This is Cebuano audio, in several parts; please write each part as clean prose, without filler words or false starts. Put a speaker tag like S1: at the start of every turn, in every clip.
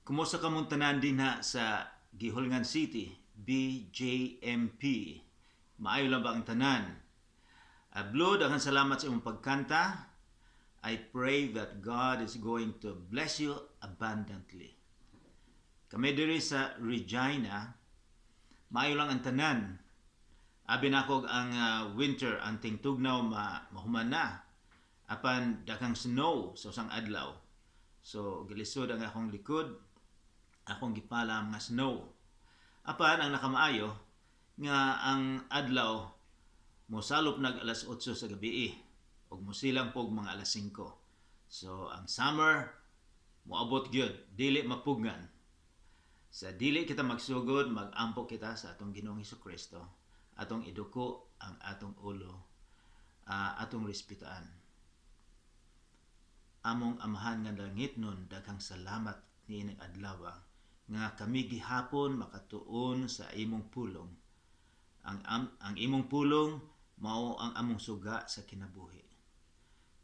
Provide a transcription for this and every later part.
S1: Kumusta kamong tanan dinha sa Guihulngan City, BJMP? Maayo lang ba ang tanan? Blue, daghang salamat sa imong pagkanta. I pray that God is going to bless you abundantly. Kami diri sa Regina, maayo lang ang tanan. Abi nako ang winter, ang tingtugnaw mahuman na. Apan daghang snow sa usang adlaw. So gilisod ang akong likod, akong gipala ang mga snow. Apan ang nakamaayo nga ang adlaw mosalop nag alas 8 sa gabi ug mosilang pog mga alas 5. So ang summer moabot gyud, dili mapugngan. Sa dili kita magsugod, mag-ampo kita sa atong Ginoong Kristo. Atong iduko ang atong ulo, atong respetaan. Among Amahan nga langitnon, daghang salamat niining adlaw nga kami gihapon makatuon sa imong pulong. Ang imong pulong mao ang among suga sa kinabuhi.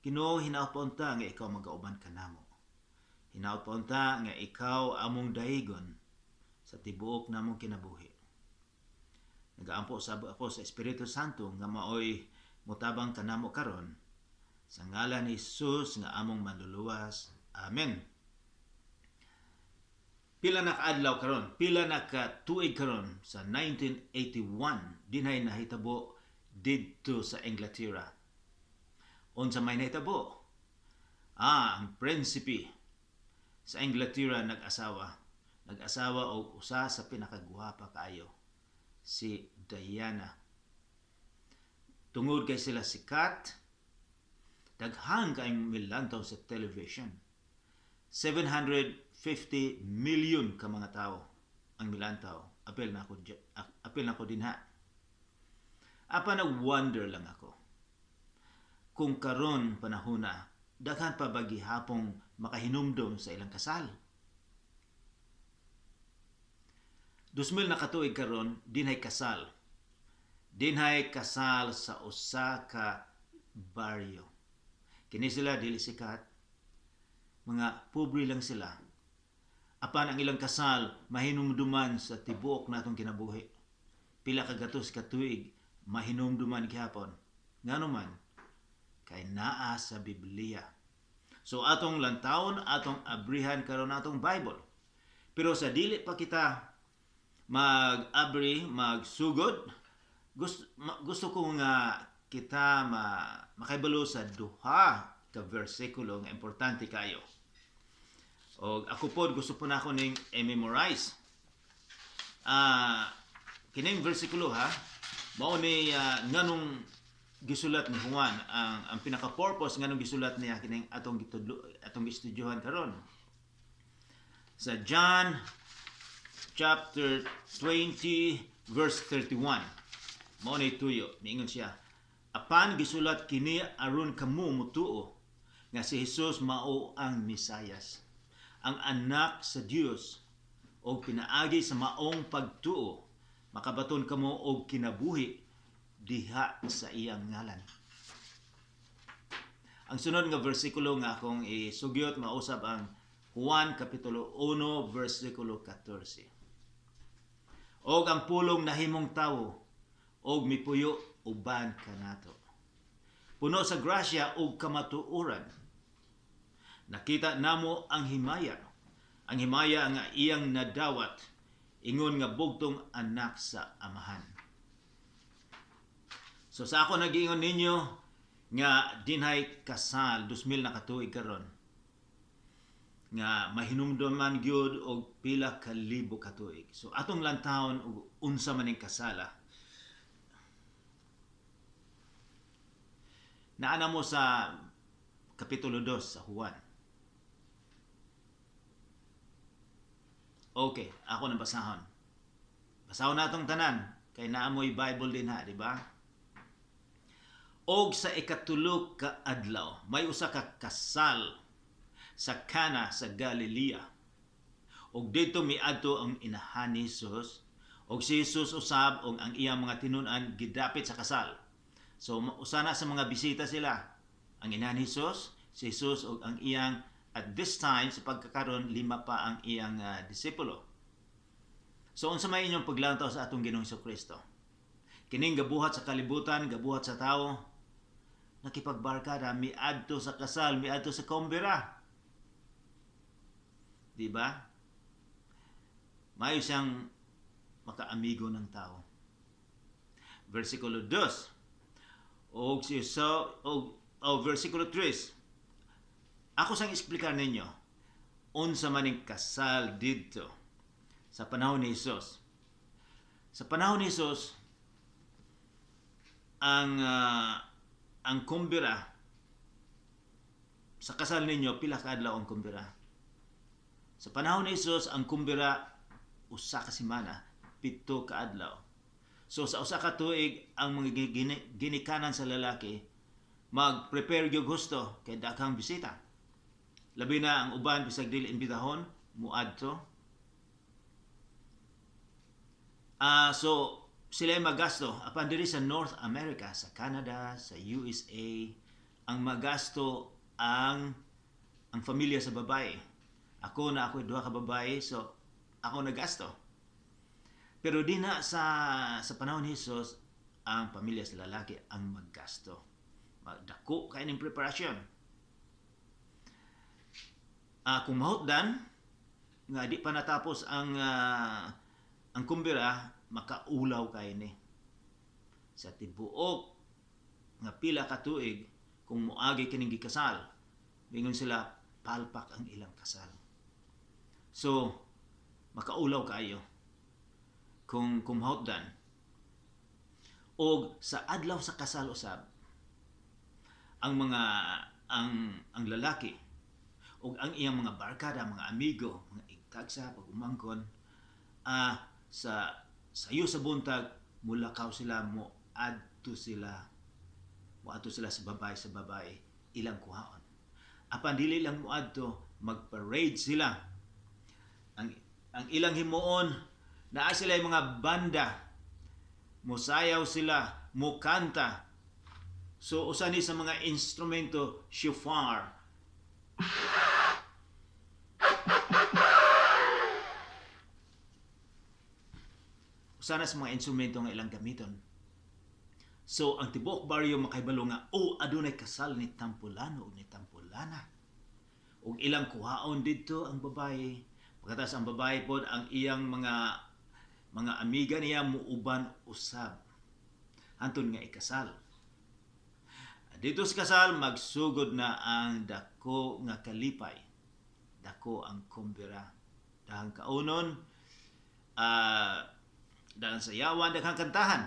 S1: Ginoo, hinaot pa unta nga ikaw magauban kanamo. Hinaot pa unta nga ikaw among daigon sa tibuok namong kinabuhi. Nagaampo sab ako sa Espiritu Santo nga maoy motabang kanamo karon. Sa ngalan ni Jesus nga among Manluluwas. Amen. Pila na kaadlaw karon, pila na ka tuig karon sa 1981 dinhay nahitabo didto sa Inglaterra. Unsa may nahitabo? Ang prinsipe sa Inglaterra nag-asawa. Nag-asawa og usa sa pinakagwapa kaayo, si Diana. Tungod kay sila sikat, daghan kaayong milantaw sa television. 750 million ka mga tao ang milantaw. Apil na ako dinha. Apan nag-wonder lang ako. Kung karon panahona, daghan pa ba gihapong makahinumdom sa ilang kasal? 2000 na katuig karon, dinhay kasal. Dinhay kasal sa usa ka baryo. Kini sila dili sikat. Mga pobre lang sila. Apan ang ilang kasal mahinumduman sa tibuok natong kinabuhi. Pila ka gatos ka tuig mahinumduman gihapon. Ngano man? Kay naa sa Biblia. So atong lantawon, atong abrihan karon atong Bible. Pero sa dili pa kita mag-abri, magsugod, gusto ko nga kita makaibalo sa duha ka bersikulo nga importante kayo. Og ako pod gusto po nako ning i-memorize. Kining bersikulo ha, mao ni nganong gisulat ni Juan ang pinaka-purpose nganong gisulat niya kining atong gitudlo, atong gistudyohan karon. Sa John chapter 20 verse 31. Mao ni tuyo, miingon siya, "Apan gisulat kini aron kamo mutuo nga si Jesus mao ang Mesayas, ang anak sa Dios, og pinaagi sa maong pagtuo makabaton kamo og kinabuhi diha sa iyang ngalan." Ang sunod nga bersikulo nga akong isugyot mausab ang Juan kapitulo 1 bersikulo 14. "Og ang pulong nahimong tawo og mipuyo uban kanato. Puno sa grasya ug kamatuoran. Nakita namo ang himaya. Ang himaya nga iyang nadawat, ingon nga bugtong anak sa Amahan." So sa ako nagiingon ninyo nga dinhay kasal 2000 na katuig karon nga mahinumduman gyud og pila ka libo ka tuig. So atong lantawon og unsa man ning kasala. Naa na mo sa kapitulo 2 sa Juan. Okay, ako nang basahon. Basahon natong tanan kay naa mo'y Bible din ha, di ba? "Og sa ikatulo ka adlaw, may usa ka kasal sa Cana sa Galilea. Og didto miadto ang inahan ni Jesus, og si Jesus usab og ang iyang mga tinun-an gidapit sa kasal." So usa na sa mga bisita sila, ang inahan ni Jesus, si Jesus og ang iyang At this time, sa pagkakaron, lima pa ang iyang disipulo. So unsa may inyong paglantaw sa atong Ginoong Kristo? Kining gabuhat sa kalibutan, gabuhat sa tao, nakipagbarkada, miadto sa kasal, miadto sa kumbira. Di ba? Maayo siyang makaamigo ng tao. Versikulo 2. Og si so og oh, versikulo 3. Ako sang explicar ninyo unsa man ning kasal didto sa panahon ni Jesus. Sa panahon ni Jesus, ang kumbira sa kasal ninyo, pila ka adlaw ang kumbira? Sa panahon ni Jesus, ang kumbira usa ka semana, 7 ka adlaw. So sa usa ka tuig, ang mga ginikanan sa lalaki mag-prepare gyud husto kay daghang bisita. Labi na ang uban bisag dili imbitahon muadto. So sila ay magasto apan diri sa North America, sa Canada, sa USA, ang magasto ang pamilya sa babae. Ako na ako'y duha ka babae, so ako nagasto. Pero di na sa panahon ni Jesus, ang pamilya sa lalaki ang maggasto. Magdako kay ning preparasyon. Kung mahutdan nga di pa natapos ang kumbira, makaulaw kay ni. Sa tibuok nga pila ka tuig kung moagi kining gikasal, mingon sila palpak ang ilang kasal. So makaulaw kaayo kung mahutdan. Og sa adlaw sa kasal usab, ang mga ang lalaki og ang iyang mga barkada, mga amigo, mga igtagsa, pag-umangkon, sa sayo sa buntag mulakaw sila, moadto sila sa babae ilang kuhaon. Apan dili lang moadto, magparade sila. Ang ilang himuon, naa sila yung mga banda, mosayaw sila, mokanta. So usa ni sa mga instrumento, shofar. Usa na sa mga instrumento nga ilang gamiton. So ang tibuok baryo makahibalo nga, oh, adunay kasal ni Tampulano ug ni Tampulana. Ug ilang kuhaon didto ang babae. Pagkatapos ang babae pod, ang iyang mga amiga niya muuban usab. Hantod nga ikasal. Dito sa kasal magsugod na ang dako nga kalipay. Dako ang kumbira. Dahang kaunon, dahang sayawan, daghang kantahan.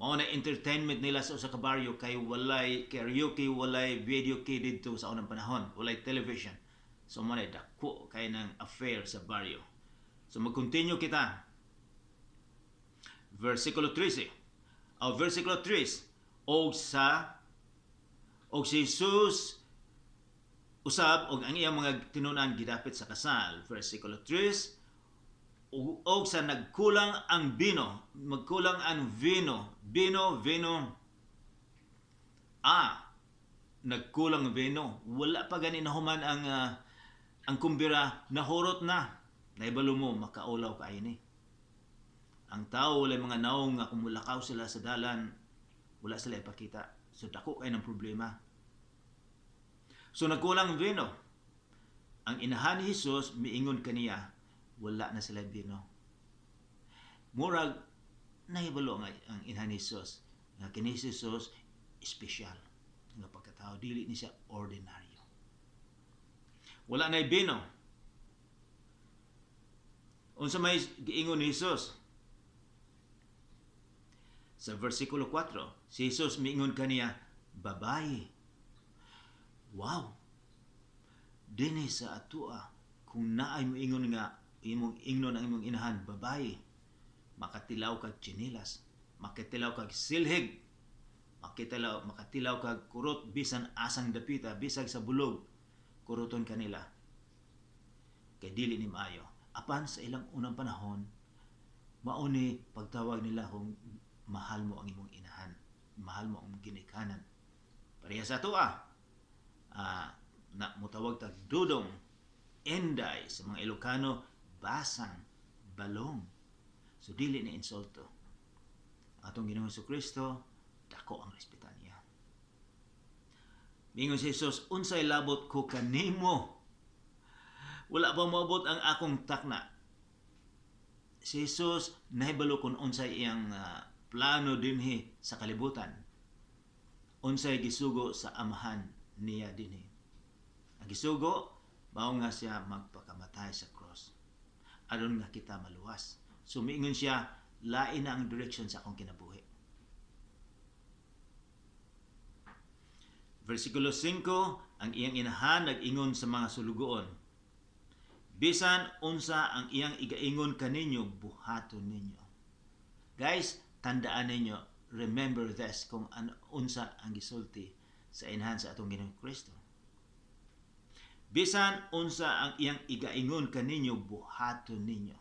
S1: Mao na entertainment nila sa usa ka baryo kay walay karaoke, walay video kay didto sa unang panahon, walay television. So mao na dako kay ng affair sa baryo. So mag-continue kita. Versikulo 13. O versikulo 3, og si Jesus usab og ang iyang mga tinunan gidapit sa kasal. Versikulo 3, og sa nagkulang ang bino, magkulang ang vino, bino, vino, nagkulang ang vino. Wala pa gani nahuman ang kumbira, nahurot na. Naibalo mo, makaulaw ka ini. Ang tao walay mga naong nga kung mulakaw sila sa dalan, wala sila ipakita. So dako kay ng problema. So nagkulang ang vino. Ang inahan ni Jesus miingon kaniya, wala na sila vino. Murag nahibalo nga ang inahan ni Jesus nga kini si Jesus espesyal nga pagkatao, dili ni siya ordinaryo. Wala na vino. Unsa may giingon ni Jesus? Sa versikulo 4, si Jesus miingon kaniya, babae. Wow! Dinhi sa atua, kung naay moingon nga imong ingnon ang imong inahan, babae, makatilaw kag tsinelas, makatilaw kag silhig, makatilaw kag kurot bisan asang dapita, bisag sa bulog, kuruton kanila. Kay dili ni maayo. Apan sa ilang unang panahon, mauni pagtawag nila kung mahal mo ang imong inahan, mahal mo ang ginikanan. Pareha sa atua. Na mutawag tag Dudong, Inday sa mga Ilocano, Basang, Balong. So dili ni insulto. Atong Ginoong Kristo, dako ang respeto niya. Mingon si Jesus, "Unsay labot ko kanimo? Wala pa moabot ang akong takna." Si Jesus nahibalo kung unsay iyang plano dinhi sa kalibutan. Unsay gisugo sa Amahan niya dinhi. Ang gisugo mao nga siya magpakamatay sa cross aron nga kita maluwas. So miingon siya, "Lain na ang direction sa akong kinabuhi." Versikulo 5, ang iyang inahan nag-ingon sa mga sulugoon, "Bisan unsa ang iyang igaingon kaninyo, buhaton ninyo." Guys, tandaan ninyo, remember this, kung unsa ang gisulti sa inahan sa atong Ginoong Kristo. "Bisan unsa ang iyang igaingon kaninyo, buhaton ninyo."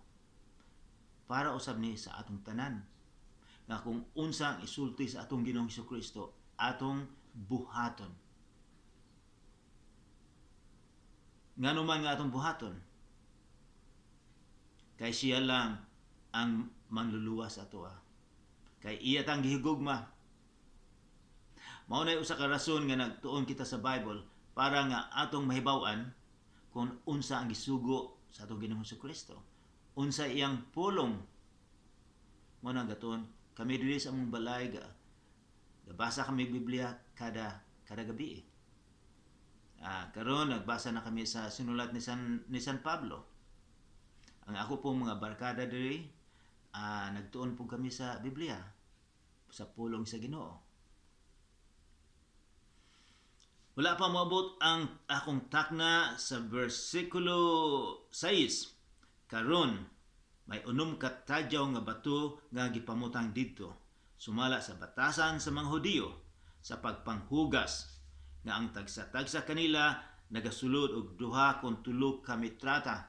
S1: Para usab ni sa atong tanan nga kung unsa ang isulti sa atong Ginoong Kristo, atong buhaton. Ngano man nga atong buhaton? Kay siya lang ang manluluwas ato. Kay iya tang gihigugma. Mao nay usa ka rason nga nagtuon kita sa Bible para nga atong mahibaw-an kung unsa ang gisugo sa atong Ginoong Kristo. Unsa iyang pulong. Mao na gatuon kami diri sa among balay, ga gabasa kami Biblia kada kada gabi. Karon nagbasa na kami sa sinulat ni San Pablo. Ang ako pong mga barkada diri, nagtuon po kami sa Biblia, sa pulong sa Ginoo. "Wala pa moabot ang akong takna," sa versikulo 6. Karon, may 6 ka tadyaw nga bato nga gipamutang didto, sumala sa batasan sa mga Hudiyo, sa pagpanghugas, nga ang tagsa-tagsa kanila nagasulod og 2 kon 3 ka mitrata.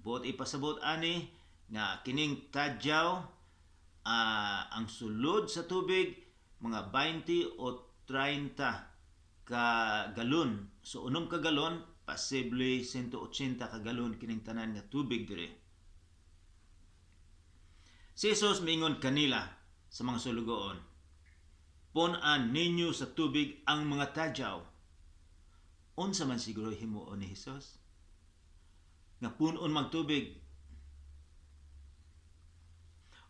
S1: Buot ipasabot ani nga kining tadyaw, ang sulod sa tubig mga 20 o 30 ka galon. So 6 ka galon, posible 180 ka galon kining tanan nga tubig dire. Si Jesus miingon kanila sa mga sulugoon, "Pun-an ninyo sa tubig ang mga tadyaw." Unsa man siguro himuon ni Jesus nga punon magtubig?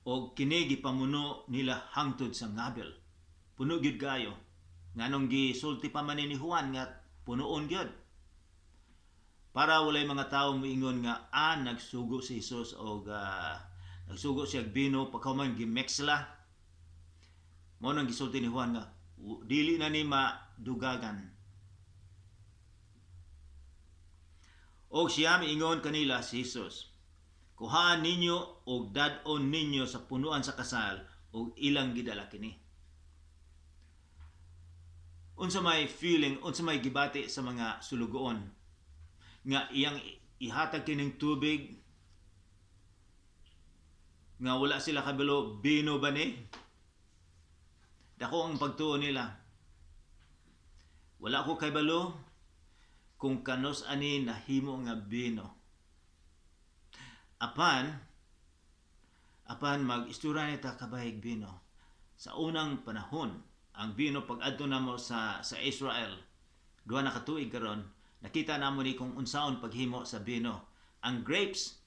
S1: O kini gipamuno nila hangtod sa ngabil. Puno gyud kayo. Nganong gisulti pa man ni Juan nga punoon gyud? Para walay mga tawo moingon nga nagsugo si Jesus og nagsugo siya og bino pagkahuman gimexla. Mao nang gisulti ni Juan nga dili na ni madugagan. Og siya miingon kanila, si Jesus, "Kuhaan ninyo og dad-on ninyo sa punuan sa kasal," og ilang gidala kini. Unsa may feeling, unsa may gibati sa mga sulugoon nga iyang ihatag kining tubig nga wala sila kabalo bino ba ni? Dako ang pagtuo nila. Wala ko kabalo kung kanos ani nahimo nga bino. Apan mag-istorya nita kabahig bino. Sa unang panahon, ang bino pag-adto namo sa Israel, 2 na ka tuig karon, nakita namo ni kung unsaon paghimo sa bino. Ang grapes,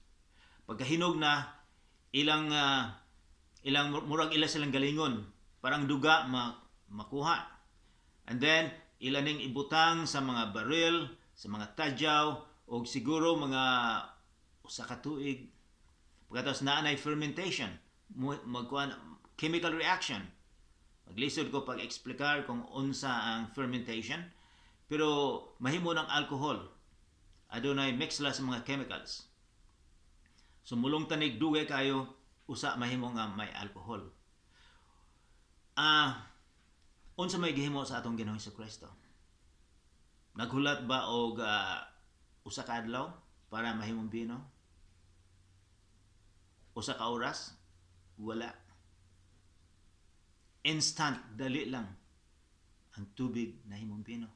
S1: pagkahinog na, ilang murag ila silang galingon, parang duga makuha. And then ila ning ibutang sa mga baril, sa mga tadyaw, og siguro mga 1 ka tuig. Pagkatapos naa nay fermentation, magkuan chemical reaction. Maglisod ko pag-eksplikar kung unsa ang fermentation, pero mahimo ng alcohol. Adunay mix la sa mga chemicals. So mulong tanig dugay kayo, usa mahimo nga may alcohol. Unsa may gihimo sa atong Ginoong Hesukristo? Naghulat ba og 1 ka adlaw para mahimong bino? 1 ka oras? Wala. Instant, dali lang ang tubig nahimong bino.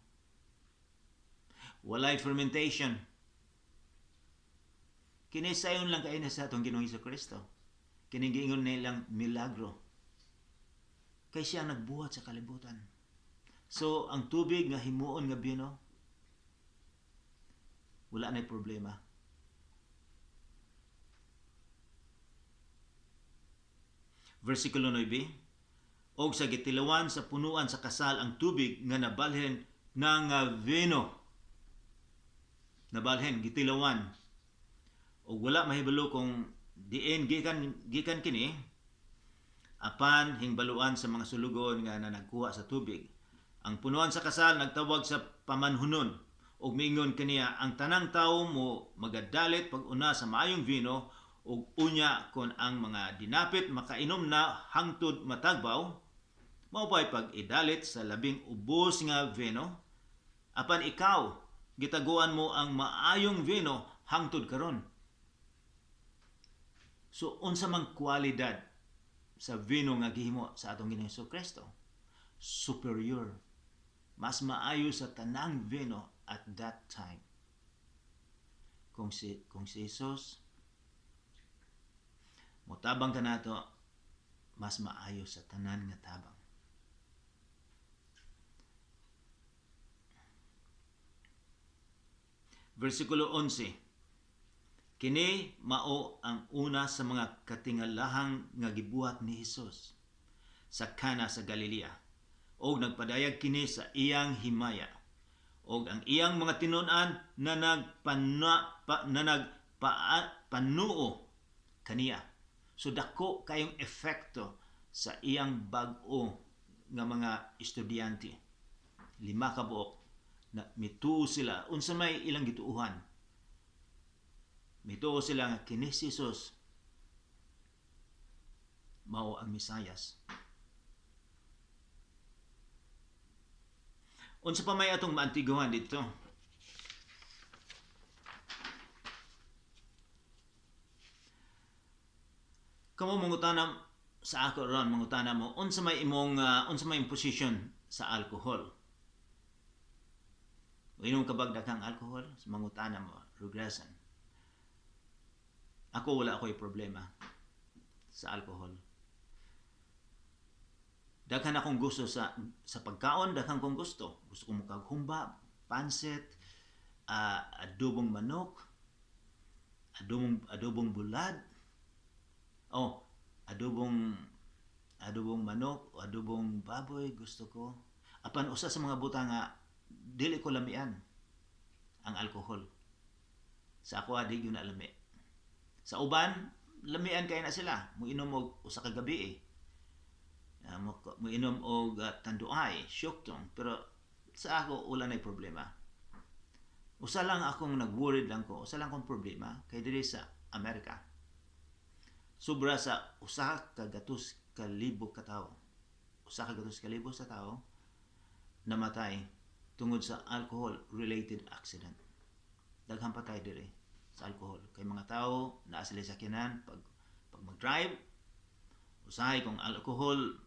S1: Walay fermentation. Kini sayon lang kay na sa atong Ginoong Kristo. Kini giingon nilang milagro. Kay siya ang nagbuhat sa kalibutan. So, ang tubig nga himuon nga bino, wala na'y problema. Versikulo 9, og sa gitilawan sa punuan sa kasal ang tubig nga nabalhin na nga vino. Nabalhin, gitilawan. Og wala mahibalo kung diin gikan kini, apan hingbaluan sa mga sulugon nga nanagkuha sa tubig. Ang punuan sa kasal nagtawag sa pamanhunon ug miingon kaniya, ang tanang tawo mo magadalit pag-una sa maayong vino, ug unya kon ang mga dinapit makainom na hangtod matagbaw, mao pa'y pag-idalit sa labing ubos nga vino, apan ikaw gitaguan mo ang maayong vino hangtod karon. So unsa man kwalidad sa vino nga gihimo sa atong Ginoong Kristo? Superior. Mas maayo sa tanang vino at that time. Kung si Jesus motabang kanato, mas maayo sa tanan nga tabang. Versikulo 11. Kini mao ang una sa mga katingalahang nga gibuhat ni Hesus sa Kana sa Galilea, og nagpadayag kini sa iyang himaya, og ang iyang mga tinun-an na nagpanuo kaniya. So dako kayong epekto sa iyang bag-o nga mga estudyante. 5 ka buok na mituo sila unsa may ilang gituohan. Mituo sila nga kini si Jesus mao ang Mesayas. Unsa pa may atong maantiguhan dito? Kamo mangutana sa ako ron, mangutana mo unsa may imong position sa alcohol. Uinom ka bag daghang alcohol? Mangutana mo, regression. Ako wala ako'y problema sa alcohol. Daghan akong gusto sa pagkaon, daghan kong gusto. Gusto ko mukaghumba, pansit, adobong manok, adobong bulad, oh, adobong manok, adobong baboy, gusto ko. Apan usa sa mga butang nga dili ko lamian ang alkohol. Sa ako di gyud na lami. Sa uban, lamian kay na sila. Muinom og usa ka gabi. Muinom og tanduay, syoktong, pero sa ako wala nay problema. Usa lang akong nag-worried lang ko, usa lang akong problema kay diri sa Amerika. Sobra sa 1,000,000 ka tawo. 1,000,000 sa tawo namatay tungod sa alcohol-related accident. Daghan patay diri sa alcohol. Kay mga tao naa sila sa sakyanan pag mag-drive, usahay kung alcohol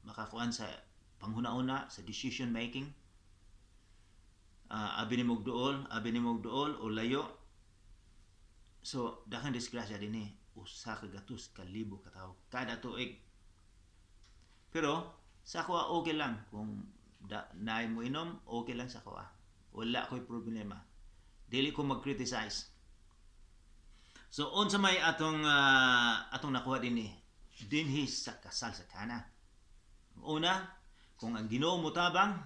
S1: makakuan sa panghuna-una sa decision making. Abi nimog duol, abi nimog duol o layo. So daghang disgrasya dinhi, 1,000,000 ka tawo kada tuig. Pero sa ako okay lang kung naay mo inom, okay lang sa ako. Wala ko'y problema. Dili ko mag-criticize. So unsa may atong nakuha dinhi? Dinhi sa kasal sa Kana. Una, kung ang Ginoo motabang,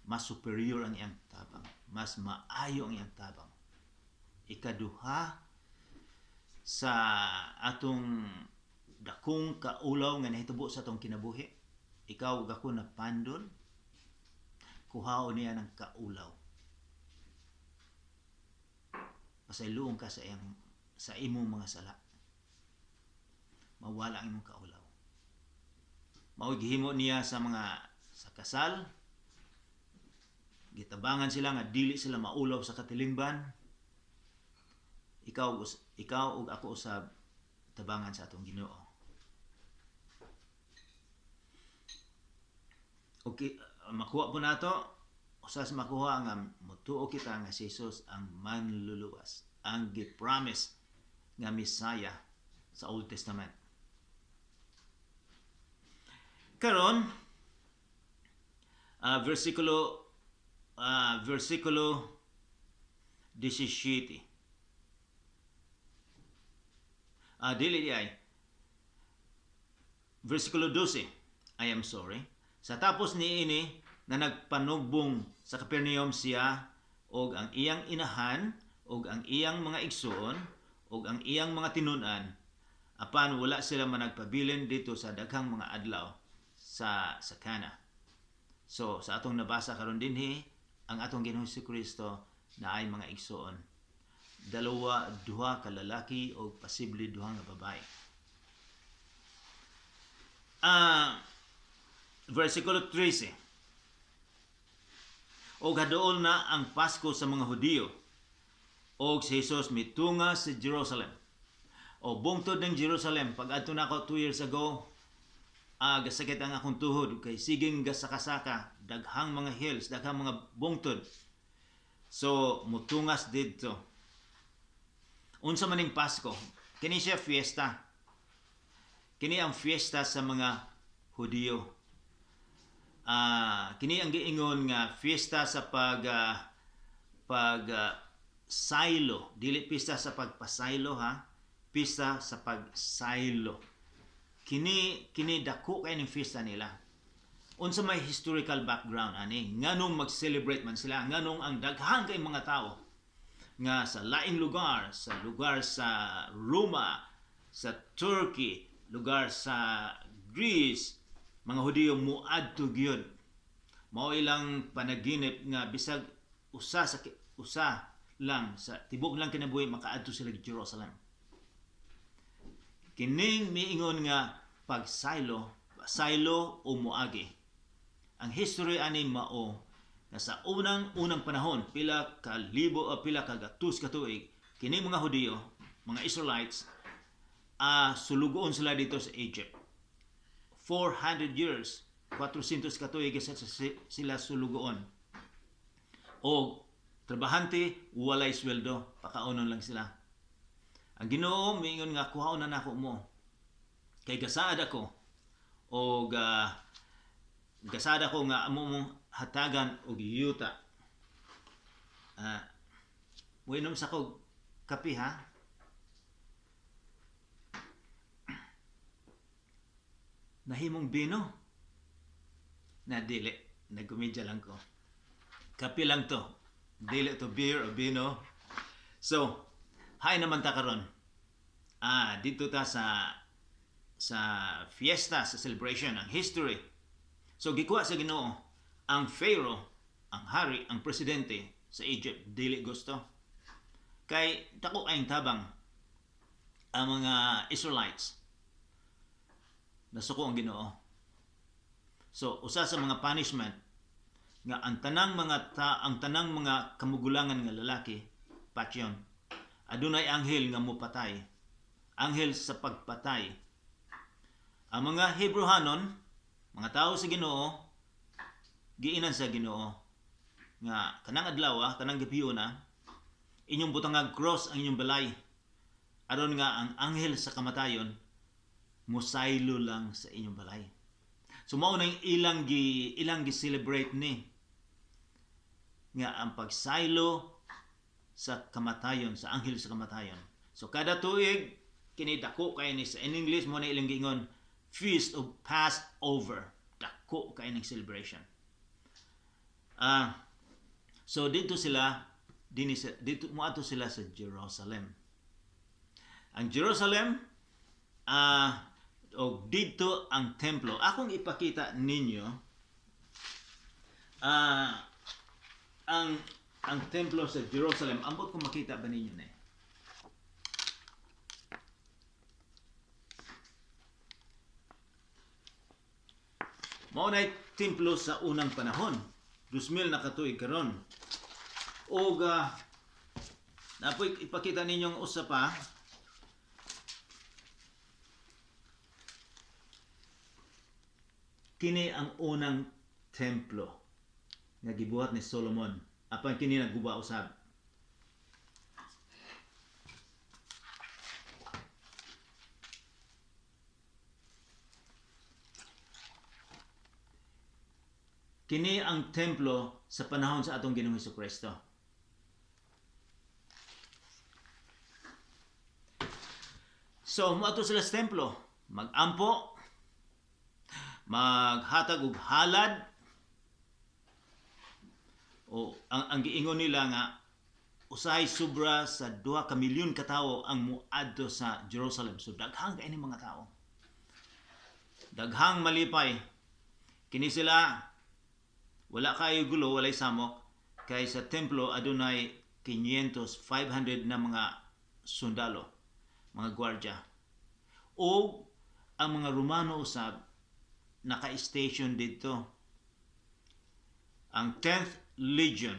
S1: mas superior ang iyang tabang, mas maayo ang iyang tabang. Ikaduha, sa atong dakong kaulaw nga nahitabo sa atong kinabuhi, ikaw ug ako napandol, kuhaon niya ng kaulaw. Pasayloon ka sa imong mga sala. Mawala ang imong kaulaw. Mao'y gihimo niya sa mga sa kasal. Gitabangan sila nga dili sila maulaw sa katilingban. Ikaw ug ako usab tabangan sa atong Ginoo. Okay, makuha po nato Usa sa makuha nga motuo kita nga si Jesus ang manluluwas, ang gi-promise nga Messiah sa Old Testament. Karon, versikulo 17. Dili diay. Versikulo 12. I am sorry. Sa tapos niini na nagpanugbong sa Capernaum siya og ang iyang inahan og ang iyang mga igsuon og ang iyang mga tinun-an, apan wala sila managpabilin didto sa daghang mga adlaw sa Cana. So sa atong nabasa karon dinhi, ang atong Ginoong Kristo naay mga igsuon. Dalawa, duha ka lalaki o posible duha nga babae. Versikulo 13. Og haduol na ang Pasko sa mga Hudiyo. Og si Jesus mitunga sa Jerusalem. O bungtod ng Jerusalem, pag adto na ako 2 years ago, gasakit ang akong tuhod kay sigeng gasaka-saka, daghang mga hills, daghang mga bungtod. So mutungas didto. Unsa man ning Pasko? Kini siya fiesta. Kini ang fiesta sa mga Hudiyo. Kini ang giingon nga fiesta sa pag silo, dili pista sa pagpasaylo ha, pista sa pagsaylo. Kini dako kay ning fiesta nila. Unsa may historical background ani? Nganong mag-celebrate man sila? Nganong ang daghan kay mga tao nga sa laing lugar, sa lugar sa Roma, sa Turkey, lugar sa Greece, mga Hudiyo muadto gyud? Mao ilang panaginip nga bisag usa lang sa tibok lang kinabuhi makaadto sila Jerusalem. Kining miingon nga pagsaylo, saylo o muagi. Ang history ani mao nga sa unang unang panahon, pila ka libo o pila ka gatus ka tuig, kini mga Hudiyo, mga Israelites, sulugoon sila didto sa Egypt. 400 years, 400 ka tuig sila sulugoon. O trabahante, walay sweldo, pakaunon lang sila. Ang Ginoo miingon nga kuhaon na nako mo. Kay gasaad ako og gasaad ako nga amo mong hatagan og yuta. Muinom sa kog kape ha. Nahimong bino. Na dili, nagkomedya lang ko. Kape lang to. Dili to beer o bino. So, hay naman ta karon. Didto ta sa fiesta, sa celebration, ang history. So gikuha sa Ginoo ang Pharaoh, ang hari, ang presidente sa Egypt, dili gusto. Kay dako kayong tabang ang mga Israelites. Nasuko ang Ginoo. So usa sa mga punishment nga ang tanang mga kamugulangan nga lalaki patyon. Adunay anghel nga mopatay. Anghel sa pagpatay. Ang mga Hebrehanon, mga tao sa Ginoo, giinan sa Ginoo nga kanang adlaw, kanang gabiuna, inyong butangag cross ang inyong balay aron nga ang anghel sa kamatayon musaylo lang sa inyong balay. So mao nang ilang gi celebrate ni nga ang pagsaylo sa kamatayon, sa anghel sa kamatayon. So kada tuig kini dako kay ni, sa in English mo na ilang giingon Feast of Passover. Dako kay ning celebration. So didto sila dinhi sa didto moadto sila sa Jerusalem. Ang Jerusalem og didto ang templo. Akong ipakita ninyo ang templo sa Jerusalem. Ambot kung makita ba ninyo na. Mao na templo sa unang panahon. 2000 na katuig karon. Og napoy ipakita ninyong usa pa. Kini ang unang templo. nga gibuhat ni Solomon. Apan kini naguba usab. Kini ang templo sa panahon sa atong Ginoong Kristo. So, moadto sila sa templo, magampo, maghatag og halad, o ang giingon nila nga usahay sobra sa 2 ka milyon ka tawo ang moadto sa Jerusalem. So daghang kay mga tao. Daghang malipay. Kini sila wala kayo gulo, walay samok, kay sa templo adunay 500, 500 na mga sundalo, mga gwardiya. O ang mga Romano usab naka-station dito. Ang 10th Legion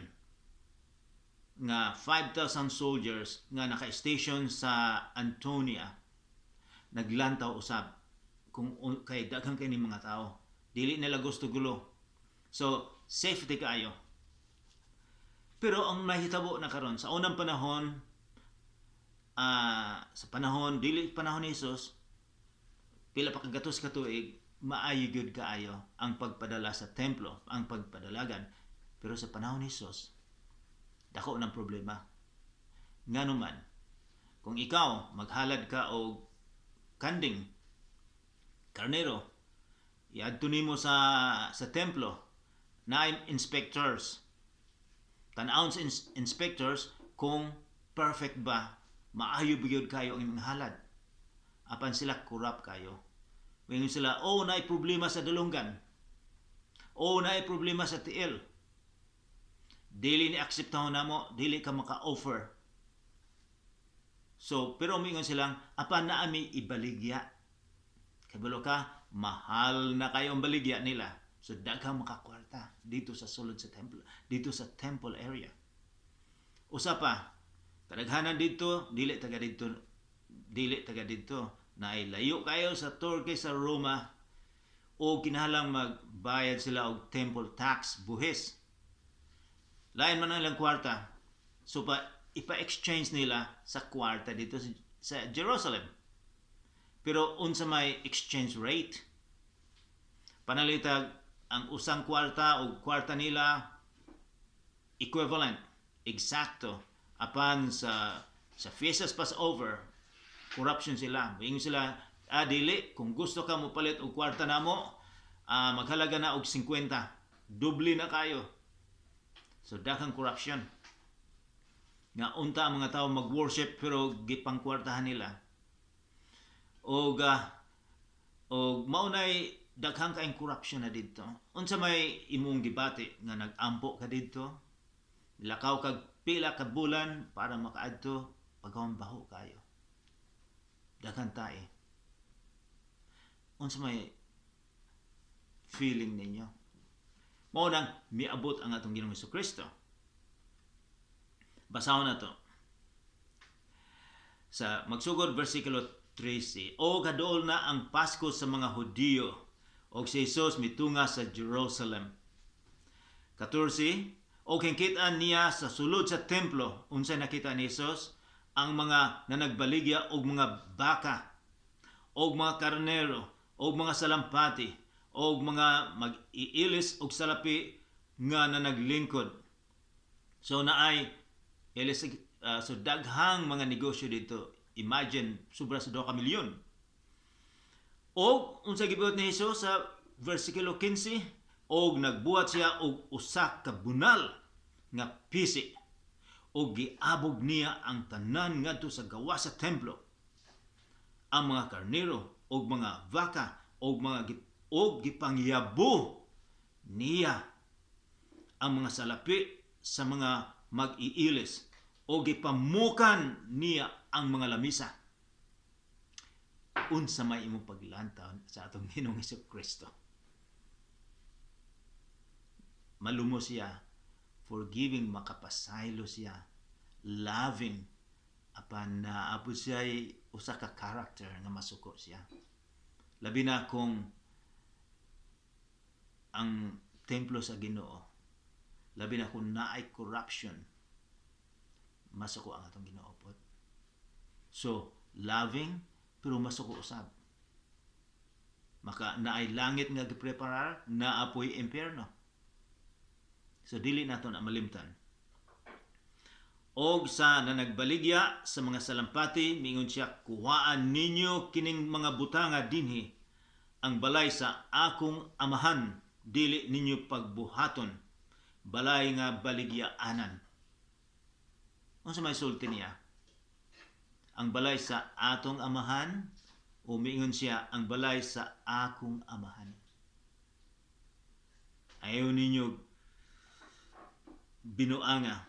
S1: nga 5,000 soldiers nga naka-station sa Antonia naglantaw usab kung kay daghan kay ni mga tao. Dili nila gusto gulo. So, safety kaayo. Pero ang nahitabo na karon sa unang panahon, sa panahon dili panahon ni Jesus, pila pa kagatos ka tuig, maayo gyud kaayo ang pagpadala sa templo, ang pagpadalagan. Pero sa panahon ni Jesus, dako ng problema. Ngano man, kung ikaw maghalad ka og kanding, karnero, iadto nimo sa templo, naay inspectors. Tan-awon sa inspectors kung perfect ba, maayo ba gyud kayo ang imong halad. Apan sila corrupt kayo. Moingon sila, "Oh, naay problema sa dalunggan. Oh, naay problema sa tiil. Dili ni akseptahon namo, dili ka maka-offer." So, pero moingon silang, "Apan naa mi ibaligya." Kabalo ka, mahal na kayo ang baligya nila. So, daghang makakwarta dito sa sulod sa temple, dito sa temple area. Usa pa, kadaghanan dito, dili taga dito, naay layo kayo sa Turkey, sa Roma, o kinahanglang magbayad sila og temple tax, buhis. Lain man ang ilang kwarta. So, ipa-exchange nila sa kwarta dito sa Jerusalem. Pero unsa may exchange rate? Panalitag ang usang kwarta o kwarta nila equivalent, eksakto, apan sa Fiestas Passover, corruption sila. Moingon sila, "Dili, kung gusto ka mo palit og kwarta namo, maghalaga na og 50. Doble na kayo." So daghang corruption. Nga unta ang mga tao mag-worship pero gipangkwartahan nila. Og maunay daghang kaayong corruption na didto. Unsa may imong gibati nga nag-ampo ka didto? Lakaw kag pila ka bulan para makaadto, pagkaon baho kayo. Daghan tae. Unsa may feeling ninyo? Mao nang miabot ang atong Ginoong Kristo. Basahon na to. Sa magsugod versikulo 13, "O kaduol na ang Pasko sa mga Hudiyo, og si Jesus mitunga sa Jerusalem." 14, "O kinkit-an niya sa sulod sa templo," unsay nakita ni Jesus? Ang mga nanagbaligya og mga baka, og mga karnero, og mga salampati, og mga mag-iilis og salapi nga nanaglingkod. So naay ilis, so daghang mga negosyo dito. Imagine, sobra sa 2 ka milyon. Og unsa gibuhat ni Jesus sa versikulo 15, "Og nagbuhat siya og usa ka bunal nga pisi og giabog niya ang tanan ngadto sa gawas sa templo, ang mga karnero og mga baka, og gipangyabo niya ang mga salapi sa mga mag-iilis o gipamukan niya ang mga lamisa." Unsa may imong paglantaw sa atong Ginoong Kristo? Malumo siya, forgiving, makapasaylo siya, loving, apan naa pod siya usa ka character nga masuko siya. Labi na kung ang templo sa Ginoo. Labi na kung naay corruption, masuko ang atong Ginoo pod. So, loving pero masuko usab. Maka naay langit nga gipreparar, naa poy impyerno. So dili nato na malimtan. Og sa nanagbaligya sa mga salampati, miingon siya, "Kuhaan ninyo kining mga butanga dinhi. Ang balay sa akong amahan, dili ninyo pagbuhaton balay nga baligyaanan." Unsa may sulti niya? Ang balay sa atong amahan, o miingon siya ang balay sa akong amahan. Ayaw ninyo binuanga.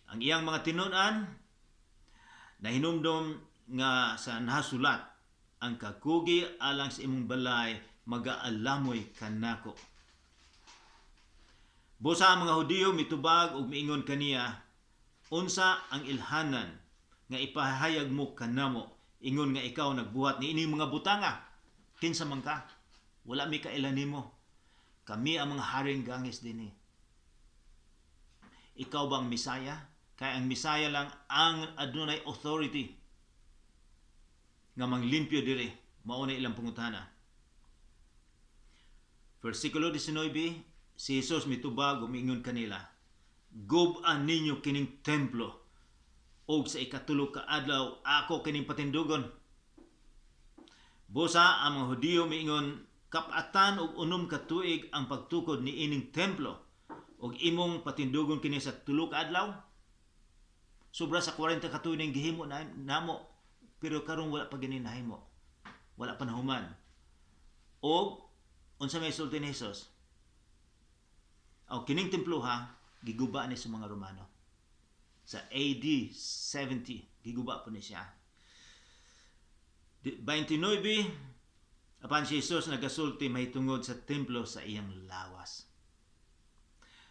S1: Ang iyang mga tinun-an nahinumdom nga sa nasulat, "Ang kakugi alang sa imong balay magaalamoy kanako." Busa ang mga Hudiyo mitubag ug miingon kaniya, "Unsa ang ilhanan nga ipahayag mo kanamo ingon nga ikaw nagbuhat ni ining mga butanga? Kinsa man ka? Wala mi kaila nimo. Kami ang mga haring gangis dinhi. Ikaw ba ang Misaya?" Kay ang Misaya lang ang adunay authority nga manglimpyo diri. Mao na ilang pangutana. Versikulo 19, si Jesus mitubag ug miingon kanila, "Gub-a ninyo kining templo ug sa ikatulo ka adlaw ako kining patindugon." Busa ang mga Hudiyo miingon, "Kap-atan og 6 ka tuig ang pagtukod ni ining templo ug imong patindugon kini sa 3 ka adlaw? Sobra sa 40 ka tuig ning gihimo na namo, pero karon wala pa gini nahimo. Wala pa nahuman." Og unsa may sulti ni Jesus? Aw, kining templo ha, giguba ni sa mga Romano. Sa AD 70, giguba po ni siya. 29, apan si Jesus nagasulti mahitungod sa templo sa iyang lawas.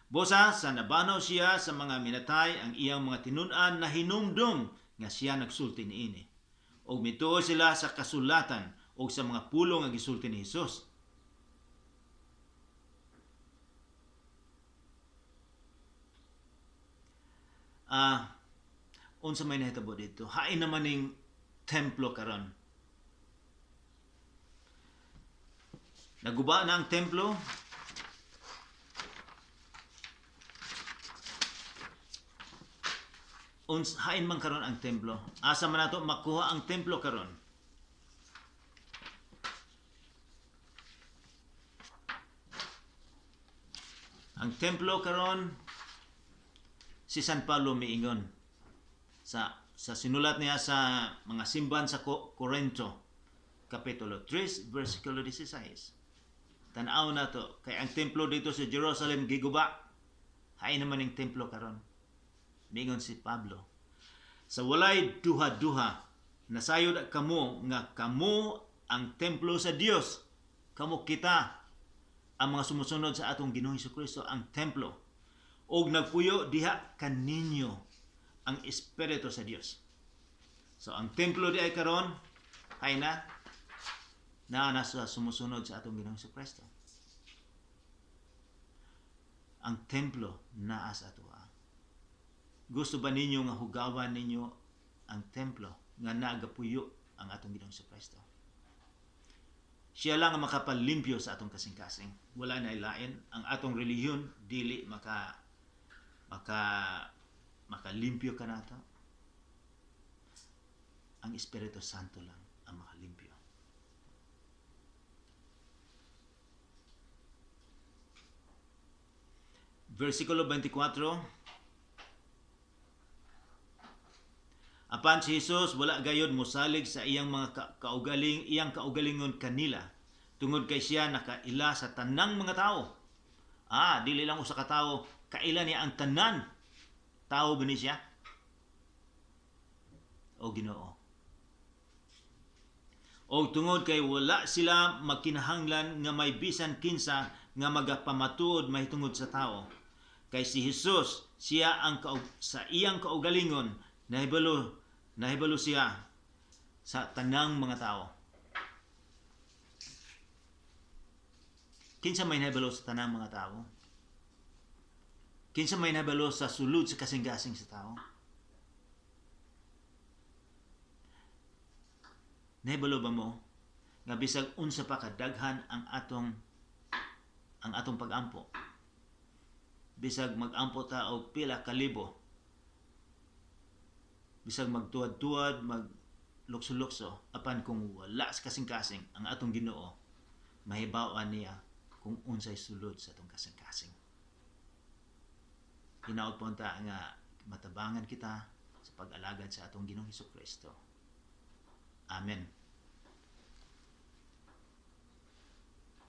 S1: Busa sa nabanaw siya sa mga minatay, ang iyang mga tinun-an na hinumdum nga siya nagsulti niini. Og mituo sila sa kasulatan og sa mga pulong nga gisulti ni Jesus. Unsa may nahitabo dito? Hain naman ning templo karon. Naguba na ang templo. Hain man karon ang templo. Asa man nato makuha ang templo karon? Ang templo karon, si San Pablo miingon sa sinulat niya sa mga simbahan sa Corinto, Kapitulo 3, versikulo 16. Tan-aw na to, kay ang templo dito sa Jerusalem giguba. Hain naman ang templo karon. Miingon si Pablo, "Sa walay duha-duha, nasayod kamo nga kamo ang templo sa Dios." Kamo kita, ang mga sumusunod sa atong Ginoong Hesukristo, ang templo. Og nagpuyo diha kaninyo ang Espiritu sa Dios. So ang templo di ay karon ay na naa na sa sumusunod sa atong Ginoong Hesukristo. Ang templo naa sa atoa. Gusto ba ninyo nga hugawan ninyo ang templo nga nagapuyo ang atong Ginoong Hesukristo? Siya lang ang makapalimpyo sa atong kasing-kasing. Wala na ilain. Ang atong relihiyon dili makalimpyo ka nato. Ang Espiritu Santo lang ang makalimpyo. Versikulo 24. Apan si Jesus wala gayod mosalig sa iyang mga kaugaling, iyang kaugalingon kanila, tungod kay siya nakaila sa tanang mga tao. Dili lang usa ka tawo, kaila niya ang tanan. Tao ba ni siya? O Ginoo. O tungod kay wala sila magkinahanglan nga may bisan kinsa nga magapamatuod mahitungod sa tao. Kay si Jesus, siya ang sa iyang kaugalingon, nahibalo siya sa tanang mga tao. Kinsa may nahibalo sa tanang mga tao? Kinsa may nabalo sa sulod sa kasing-kasing sa tao? Nahibalo ba mo nga bisag unsa pa kadaghan ang atong pagampo, bisag magampo ta og pila ka libo, bisag magtuwad-tuwad, mag lukso-lukso, apan kung wala sa kasing-kasing ang atong Ginoo, mahibaw-an niya kung unsay sulod sa atong kasing-kasing. Hinaot po ta nga matabangan kita sa pag-alagad sa atong Ginoong Hesus Kristo. Amen.